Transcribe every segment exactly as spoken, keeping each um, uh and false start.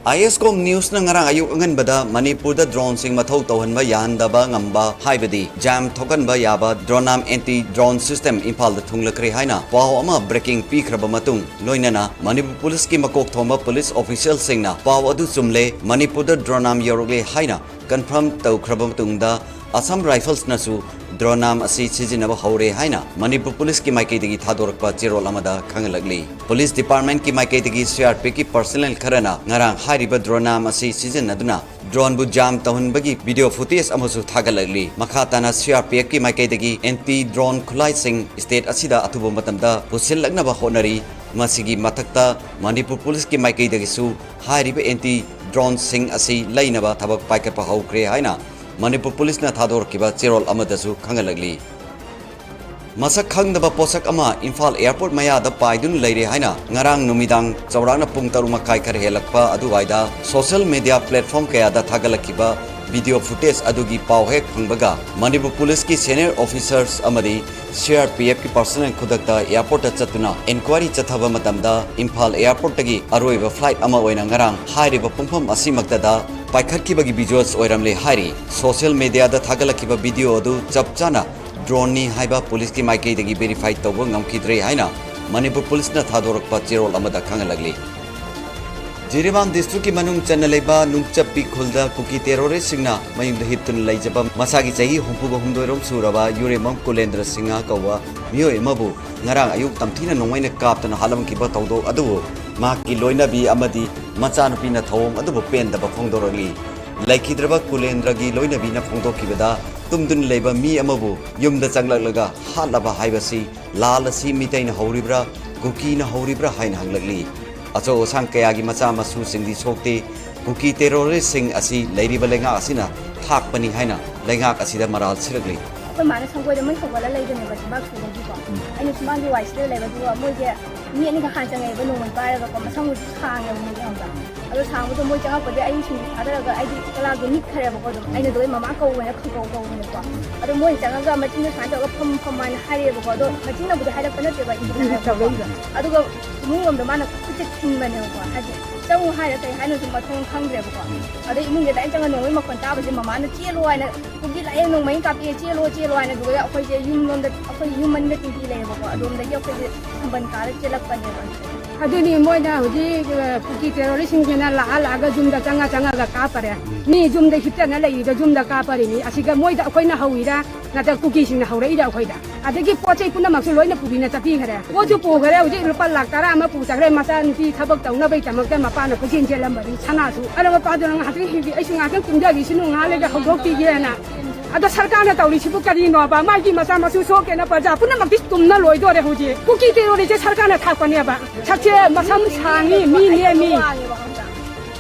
ꯑꯥꯏ ꯑꯦꯁ ꯀꯣꯝ ꯅ꯭ꯌꯨꯁꯅ ꯉꯔꯥꯡ ꯑꯌꯨꯛ ꯑꯉꯟꯕꯗ ꯃꯅꯤꯄꯨꯔꯗ ꯗ꯭ꯔꯣꯟꯁꯤꯡ ꯃꯊꯧ ꯇꯧꯍꯟꯕ ꯌꯥꯍꯟꯗꯕ ꯉꯝꯕ, ꯍꯥꯏꯕꯗꯤ ꯖꯥꯝ ꯊꯣꯛꯍꯟꯕ ꯌꯥꯕ DroneArm anti drone system ꯏꯝꯐꯥꯜꯗ ꯊꯨꯡꯂꯈ꯭ꯔꯦ ꯍꯥꯏꯅ ꯄꯥꯎ ꯑꯃ ꯕ꯭ꯔꯦꯀꯤꯡ ꯄꯤꯈ꯭ꯔꯕ ꯃꯇꯨꯡ, ꯂꯣꯏꯅꯅ ꯃꯅꯤꯄꯨꯔ ꯄꯨꯂꯤꯁꯀꯤ ꯃꯀꯣꯛ ꯊꯣꯡꯕ ꯄꯨꯂꯤꯁ ꯑꯣꯐꯤꯁꯤꯌꯦꯜꯁꯤꯡꯅ ꯄꯥꯎ ꯑꯗꯨ ꯆꯨꯝꯂꯦ, ꯃꯅꯤꯄꯨꯔꯗ DroneArm ꯌꯧꯔꯛꯂꯦ ꯍꯥꯏꯅ ꯀꯟꯐꯥꯔꯝ ꯇꯧꯈ꯭ꯔꯕ ꯃꯇꯨꯡꯗ, ꯑꯁꯥꯝ ꯔꯥꯏꯐꯜꯁꯅꯁꯨ DroneArm ꯑꯁꯤ ꯁꯤꯖꯤꯟꯅꯕ ꯍꯧꯔꯦ ꯍꯥꯏꯅ ꯃꯅꯤꯄꯨꯔ ꯄꯨꯂꯤꯁꯀꯤ ꯃꯥꯏꯀꯩꯗꯒꯤ ꯊꯥꯗꯣꯔꯛꯄ ꯆꯦꯔꯣꯜ ꯑꯃꯗ ꯈꯪꯍꯜꯂꯛꯂꯤ꯫ ꯄꯨꯂꯤꯁ ꯗꯤꯄꯥꯔꯠꯃꯦꯟꯠꯀꯤ ꯃꯥꯏꯀꯩꯗꯒꯤ ꯁꯤ ꯑꯥꯔ ꯄꯤ ꯑꯦꯐꯀꯤ ꯄꯔꯁꯅꯦꯜ ꯈꯔꯅ ꯉꯔꯥꯡ ꯍꯥꯏꯔꯤꯕ DroneArm ꯑꯁꯤ ꯁꯤꯖꯤꯟꯅꯗꯨꯅ ꯗ꯭ꯔꯣꯟꯕꯨ ꯖꯥꯝ ꯇꯧꯍꯟꯕꯒꯤ ꯚꯤꯗꯤꯑꯣ ꯐꯨꯇꯦꯖ ꯑꯃꯁꯨ ꯊꯥꯒꯠꯂꯛꯂꯤ꯫ ꯃꯈꯥ ꯇꯥꯅ ꯁꯤ ꯑꯥꯔ ꯄꯤ ꯑꯦꯐꯀꯤ ꯃꯥꯏꯀꯩꯗꯒꯤ ꯑꯦꯟꯇꯤ ꯗ꯭ꯔꯣꯟ ꯈꯨꯠꯂꯥꯏꯁꯤꯡ ꯁ꯭ꯇꯦꯠ ꯑꯁꯤꯗ ꯑꯊꯨꯕ ꯃꯇꯝꯗ ꯄꯨꯁꯤꯜꯂꯛꯅꯕ ꯍꯣꯠꯅꯔꯤ꯫ ꯃꯁꯤꯒꯤ ꯃꯊꯛꯇ ꯃꯅꯤꯄꯨꯔ ꯄꯨꯂꯤꯁꯀꯤ ꯃꯥꯏꯀꯩꯗꯒꯤꯁꯨ ꯍꯥꯏꯔꯤꯕ ꯑꯦꯟꯇꯤ ꯗ꯭ꯔꯣꯟꯁꯤꯡ ꯑꯁꯤ ꯂꯩꯅꯕ ꯊꯕꯛ ꯄꯥꯏꯈꯠꯄ ꯍꯧꯈ꯭ꯔꯦ ꯍꯥꯏꯅ ꯃꯅꯤꯄꯨꯔ ꯄꯨꯂꯤꯁꯅ ꯊꯥꯗꯣꯔꯛꯈꯤꯕ ꯆꯦꯔꯣꯜ ꯑꯃꯗꯁꯨ ꯈꯪꯍꯜꯂꯛꯂꯤ꯫ ꯃꯁꯛ ꯈꯪꯗꯕ ꯄꯣꯠꯁꯛ ꯑꯃ ꯏꯝꯐꯥꯜ ꯑꯦꯌꯔꯄꯣꯔꯠ ꯃꯌꯥꯗ ꯄꯥꯏꯗꯨꯅ ꯂꯩꯔꯦ ꯍꯥꯏꯅ ꯉꯔꯥꯡ ꯅꯨꯃꯤꯗꯥꯡ ꯆꯥꯎꯔꯥꯛꯅ ꯄꯨꯡ ꯇꯔꯨꯛ ꯃꯈꯥꯏ ꯈꯔ ꯍꯦꯜꯂꯛꯄ ꯑꯗꯨꯋꯥꯏꯗ ꯁꯣꯁꯤꯌꯦꯜ ꯃꯤꯗꯤꯌꯥ ꯄ꯭ꯂꯦꯠꯐꯣꯔꯝ ꯀꯌꯥꯗ ꯊꯥꯒꯠꯂꯛꯈꯤꯕ ꯚꯤꯗꯤꯑꯣ ꯐꯨꯇꯦꯖ ꯑꯗꯨꯒꯤ ꯄꯥꯎ ꯍꯦꯛ ꯐꯪꯕꯒ ꯃꯅꯤꯄꯨꯔ ꯄꯨꯂꯤꯁꯀꯤ ꯁꯦꯅꯤꯌꯔ ꯑꯣꯐꯤꯁꯔꯁ ꯑꯃꯗꯤ ꯁꯤ ꯑꯥꯔ ꯄꯤ ꯑꯦꯐꯀꯤ ꯄꯔꯁꯅꯦꯜ ꯈꯨꯗꯛꯇ ꯑꯦꯌꯔꯄꯣꯔꯠꯇ ꯆꯠꯇꯨꯅ ꯏꯟꯀ꯭ꯋꯥꯏꯔꯤ ꯆꯠꯊꯕ ꯃꯇꯝꯗ ꯏꯝꯐꯥꯜ ꯑꯦꯌꯔꯄꯣꯔꯠꯇꯒꯤ ꯑꯔꯣꯏꯕ ꯐ꯭ꯂꯥꯏꯠ ꯑꯃ ꯑꯣꯏꯅ ꯉꯔꯥꯡ ꯍꯥꯏꯔꯤꯕ ꯄꯨꯡꯐꯝ ꯑꯁꯤꯃꯛꯇꯗ ꯄꯥꯏꯈꯠꯈꯤꯕꯒꯤ ꯚꯤꯖꯨꯑꯦꯜꯁ ꯑꯣꯏꯔꯝꯂꯦ ꯍꯥꯏꯔꯤ꯫ ꯁꯣꯁꯤꯌꯦꯜ ꯃꯤꯗꯤꯌꯥꯗ ꯊꯥꯒꯠꯂꯛꯈꯤꯕ ꯚꯤꯗꯤꯑꯣ ꯑꯗꯨ ꯆꯞ ꯆꯥꯅ ꯗ꯭ꯔꯣꯟꯅꯤ ꯍꯥꯏꯕ ꯄꯨꯂꯤꯁꯀꯤ ꯃꯥꯏꯀꯩꯗꯒꯤ ꯚꯦꯔꯤꯐꯥꯏ ꯇꯧꯕ ꯉꯝꯈꯤꯗ꯭ꯔꯦ ꯍꯥꯏꯅ ꯃꯅꯤꯄꯨꯔ ꯄꯨꯂꯤꯁꯅ ꯊꯥꯗꯣꯔꯛꯄ ꯆꯦꯔꯣꯜ ꯑꯃꯗ ꯈꯪꯍꯜꯂꯛꯂꯤ꯫ ꯖꯤꯔꯤꯕꯥꯝ ꯗꯤꯁꯇ꯭ꯔꯤꯛꯀꯤ ꯃꯅꯨꯡ ꯆꯟꯅ ꯂꯩꯕ ꯅꯨꯡꯆꯞꯄꯤ ꯈꯨꯜꯗ ꯀꯨꯀꯤ ꯇꯦꯔꯣꯔꯤꯁꯁꯤꯡꯅ ꯃꯌꯨꯝꯗ ꯍꯤꯞꯇꯨꯅ ꯂꯩꯖꯕ ꯃꯁꯥꯒꯤ ꯆꯍꯤ ꯍꯨꯝꯐꯨꯒ ꯍꯨꯝꯗꯣꯏꯔꯣꯝ ꯁꯨꯔꯕ ꯌꯨꯔꯦꯝꯕꯝ ꯀꯨꯂꯦꯟꯗ꯭ꯔ ꯁꯤꯡꯍ ꯀꯧꯕ ꯃꯤꯑꯣꯏ ꯑꯃꯕꯨ ꯉꯔꯥꯡ ꯑꯌꯨꯛ ꯇꯝꯊꯤꯅ ꯅꯣꯡꯃꯩꯅ ꯀꯥꯞꯇꯨꯅ ꯍꯥꯠꯂꯝꯈꯤꯕ ꯊꯧꯗꯣꯛ ꯑꯗꯨꯕꯨ ꯃꯍꯥꯛꯀꯤ ꯂꯣꯏꯅꯕꯤ ꯑꯃꯗꯤ ꯃꯆꯥꯅꯨꯄꯤꯅ ꯊꯧꯑꯣꯡ ꯑꯗꯨꯕꯨ ꯄꯦꯟꯗꯕ ꯐꯣꯡꯗꯣꯔꯛꯂꯤ꯫ ꯂꯩꯈꯤꯗ꯭ꯔꯕ ꯀꯨꯂꯦꯟꯗ꯭ꯔꯒꯤ ꯂꯣꯏꯅꯕꯤꯅ ꯐꯣꯡꯗꯣꯛꯈꯤꯕꯗ, ꯇꯨꯝꯗꯨꯅ ꯂꯩꯕ ꯃꯤ ꯑꯃꯕꯨ ꯌꯨꯝꯗ ꯆꯪꯂꯛꯂꯒ ꯍꯥꯠꯂꯕ ꯍꯥꯏꯕꯁꯤ ꯂꯥꯜ ꯑꯁꯤ ꯃꯤꯇꯩꯅ ꯍꯧꯔꯤꯕ꯭ꯔꯥ, ꯀꯨꯀꯤꯅ ꯍꯧꯔꯤꯕ꯭ꯔꯥ ꯍꯥꯏꯅ ꯍꯪꯂꯛꯂꯤ꯫ ꯑꯆꯧ ꯑꯁꯥꯡ ꯀꯌꯥꯒꯤ ꯃꯆꯥ ꯃꯁꯨꯁꯤꯡꯗꯤ ꯁꯣꯛꯇꯦ꯫ ꯀꯨꯀꯤ ꯇꯦꯔꯣꯔꯤꯁꯁꯤꯡ ꯑꯁꯤ ꯂꯩꯔꯤꯕ ꯂꯩꯉꯥꯛ ꯑꯁꯤꯅ ꯊꯥꯛꯄꯅꯤ ꯍꯥꯏꯅ ꯂꯩꯉꯥꯛ ꯑꯁꯤꯗ ꯃꯔꯥꯜ ꯁꯤꯔꯛꯂꯤ꯫ ꯑꯩꯈꯣꯏ ꯃꯥꯅ ꯁꯪꯒꯣꯏꯗ ꯃꯩ ꯍꯧꯒꯠꯂ ꯂꯩꯕꯅꯦꯕ, ꯊꯕꯥꯛ ꯁꯨꯕꯒꯤꯀꯣ꯫ ꯑꯩꯅ ꯁꯨꯃꯥꯡꯒꯤ ꯋꯥꯏ ꯁꯤꯠꯂ ꯂꯩꯕ, ꯑꯗꯨꯒ ꯃꯣꯏꯁꯦ ꯃꯤ ꯑꯅꯤꯈꯛ ꯍꯥꯟꯅ ꯆꯪꯉꯛꯑꯦꯕ, ꯅꯣꯡꯃꯩ ꯄꯥꯏꯔꯒꯀꯣ, ꯃꯁꯝꯒꯁꯨ ꯁꯥꯡꯉꯦꯕ ꯃꯣꯏꯗꯤ, ꯈꯪꯕ꯭ꯔꯥ? ꯑꯗꯣ ꯁꯥꯡꯕꯗꯣ ꯃꯣꯏ ꯆꯪꯉꯛꯄꯗꯩ ꯑꯩ ꯁꯤꯡꯖꯨ ꯊꯥꯗꯔꯒ ꯑꯩꯗꯤ ꯀꯂꯥꯗꯣ ꯅꯤꯛꯈ꯭ꯔꯦꯕꯀꯣ꯫ ꯑꯗꯨꯝ ꯑꯩꯅ ꯑꯗꯨꯒ "ꯃꯃꯥ ꯀꯧ" ꯍꯥꯏꯅ ꯈꯪꯀꯧ ꯀꯧꯕꯅꯦꯀꯣ꯫ ꯑꯗꯣ ꯃꯣꯏꯅ ꯆꯪꯉꯒ ꯃꯆꯤꯟꯗꯣ ꯁꯨꯃꯥꯏꯅ ꯇꯧꯔꯒ "ꯐꯝ, ꯐꯝ" ꯍꯥꯏꯅ ꯍꯥꯏꯔꯛꯑꯦꯕꯀꯣ꯫ ꯑꯗꯣ ꯃꯆꯤꯟꯅꯕꯨꯗꯤ ꯍꯥꯏꯔꯛꯄ ꯅꯠꯇꯦꯕ, ꯏꯗꯤ ꯍꯥꯏꯔꯛꯄꯀꯣ꯫ ꯑꯗꯨꯒ ꯏꯃꯨꯡ ꯂꯣꯝꯗ ꯃꯥꯅ ꯈꯨꯠꯁꯦ ꯊꯤꯟꯕꯅꯦꯕꯀꯣ, ꯍꯥꯏꯗꯤ ꯆꯪꯉꯨ ꯍꯥꯏꯔ ꯀꯩ ꯍꯥꯏꯅꯣꯁꯨ ꯃꯊꯣꯡ ꯈꯪꯗ꯭ꯔꯦꯕꯀꯣ꯫ ꯑꯗꯩ ꯏꯃꯨꯡꯗ ꯂꯥꯏ ꯆꯪꯉ ꯅꯣꯡꯃꯩ ꯃꯈꯣꯟ ꯇꯥꯕꯁꯦ ꯃꯃꯥꯅ "ꯆꯦꯜꯂꯣ" ꯍꯥꯏꯅ, "ꯀꯨꯀꯤ ꯂꯥꯛꯑꯦ, ꯅꯣꯡꯃꯩ ꯀꯥꯞꯄꯛꯑꯦ, ꯆꯦꯜꯂꯣ, ꯆꯦꯜꯂꯣ" ꯍꯥꯏꯅ꯫ ꯑꯗꯨꯒ ꯑꯩꯈꯣꯏꯁꯦ ꯌꯨꯝ ꯂꯣꯝꯗ, ꯑꯩꯈꯣꯏ ꯌꯨꯝ ꯃꯅꯤꯡꯗ ꯇꯤꯡꯊꯤ ꯂꯩꯌꯦꯕꯀꯣ, ꯑꯗꯣꯝꯗꯒꯤ ꯑꯩꯈꯣꯏꯁꯦ ꯈꯝꯕꯟ ꯀꯥꯔ ꯆꯦꯜꯂꯛꯄꯅꯦꯕ꯫ ꯑꯗꯨꯅꯤ ꯃꯣꯏꯅ ꯍꯧꯖꯤꯛ, ꯑ, ꯀꯨꯀꯤ ꯇꯦꯔꯣꯔꯤꯁꯁꯤꯡꯁꯤꯅ ꯂꯥꯛꯑ ꯂꯥꯛꯑꯒ ꯌꯨꯝꯗ ꯆꯪꯉ ꯆꯪꯉꯒ ꯀꯥꯞꯄꯔꯦ꯫ ꯃꯤ ꯌꯨꯝꯗ ꯍꯤꯞꯇꯅ ꯂꯩꯔꯤꯗꯣ ꯌꯨꯝꯗ ꯀꯥꯞꯄꯔꯤꯅꯤ꯫ ꯑꯁꯤꯒ ꯃꯣꯏꯗ ꯑꯩꯈꯣꯏꯅ ꯍꯧꯋꯤꯔꯥ ꯅꯠꯇ꯭ꯔꯒ ꯀꯨꯀꯤꯁꯤꯡꯅ ꯍꯧꯔꯛꯏꯔꯥ ꯑꯩꯈꯣꯏꯗ? ꯑꯗꯒꯤ ꯄꯣꯠ ꯆꯩ ꯄꯨꯝꯅꯃꯛꯁꯨ ꯂꯣꯏꯅ ꯄꯨꯕꯤꯅ ꯆꯠꯄꯤꯈ꯭ꯔꯦ꯫ ꯄꯣꯠꯁꯨ ꯄꯨꯈ꯭ꯔꯦ, ꯍꯧꯖꯤꯛ ꯂꯨꯄꯥ ꯂꯥꯛ ꯇꯔꯥ ꯑꯃ ꯄꯨ ꯆꯠꯈ꯭ꯔꯦ꯫ ꯃꯆꯥꯅꯨꯄꯤ ꯊꯕꯛ ꯇꯧꯅꯕꯩꯗꯃꯛꯇ ꯃꯄꯥꯅ ꯀꯣꯏꯆꯦꯟ ꯆꯦꯜꯂꯝꯕꯅꯤ ꯁꯅꯥꯁꯨ꯫ ꯑꯗꯣ ꯃꯄꯥꯗꯨꯅ ꯉꯥꯏꯍꯥꯛꯇꯪ ꯍꯤꯡꯕꯤ, ꯑꯩꯁꯨ ꯉꯥꯏꯍꯥꯛꯇꯪ ꯇꯨꯝꯖꯈꯤꯁꯅꯨ, ꯉꯥꯏꯍꯥꯛ ꯂꯩꯔꯒ ꯍꯧꯗꯣꯛꯄꯤꯒꯦꯅ꯫ ꯑꯗꯣ ꯁꯔꯀꯥꯔꯅ ꯇꯧꯔꯤꯁꯤꯕꯨ ꯀꯔꯤꯅꯣꯕ? ꯃꯥꯒꯤ ꯃꯆꯥ ꯃꯁꯨ ꯁꯣꯛꯀꯦꯅ ꯄ꯭ꯔꯖꯥ ꯄꯨꯝꯅꯃꯛꯇꯤ ꯇꯨꯝꯅ ꯂꯣꯏꯗꯣꯔꯦ ꯍꯧꯖꯤꯛ꯫ ꯀꯨꯀꯤ ꯇꯦꯔꯣꯔꯤꯁꯁꯦ ꯁꯔꯀꯥꯔꯅ ꯊꯥꯛꯄꯅꯦꯕ꯫ ꯁꯛꯁꯦ ꯃꯁꯝ ꯁꯥꯡꯉꯤ, ꯃꯤ ꯅꯦꯝꯃꯤ꯫ ꯋꯥꯡꯉꯦꯕ ꯈꯪꯕ꯭ꯔꯥ?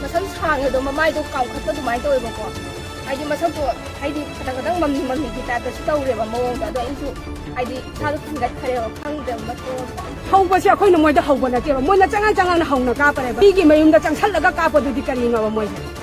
ꯃꯁꯝ ꯁꯥꯡꯉꯦ ꯑꯗꯣ ꯃꯃꯥꯏꯗꯣ ꯀꯥꯝꯈꯠꯄ ꯑꯗꯨꯃꯥꯏꯅ ꯇꯧꯋꯦꯕꯀꯣ꯫ ꯍꯥꯏꯗꯤ ꯃꯁꯛꯇꯣ ꯍꯥꯏꯗꯤ ꯈꯇꯪ ꯈꯇꯪ ꯃꯝꯂꯤ ꯃꯝꯂꯤꯒꯤ ꯇꯥꯏꯞꯇꯁꯨ ꯇꯧꯔꯦꯕ ꯃꯑꯣꯡꯗꯣ꯫ ꯑꯗꯣ ꯑꯩꯁꯨ ꯍꯥꯏꯗꯤ ꯏꯁꯥꯗꯣ ꯊꯤꯡꯒꯠꯈ꯭ꯔꯦꯕ, ꯈꯪꯗ꯭ꯔꯦꯕ ꯃꯇꯣꯟꯗꯣ꯫ ꯍꯧꯕꯁꯦ ꯑꯩꯈꯣꯏꯅ ꯃꯣꯏꯗ ꯍꯧꯕ ꯅꯠꯇꯦꯕ, ꯃꯣꯏꯅ ꯆꯪꯉ ꯆꯪꯉꯒ ꯍꯧꯅ ꯀꯥꯞꯄꯅꯦꯕ꯫ ꯃꯤꯒꯤ ꯃꯌꯨꯝꯗ ꯆꯪꯁꯜꯂꯒ ꯀꯥꯞꯄꯗꯨꯗꯤ ꯀꯔꯤꯅꯣꯕ ꯃꯣꯏꯁꯦ?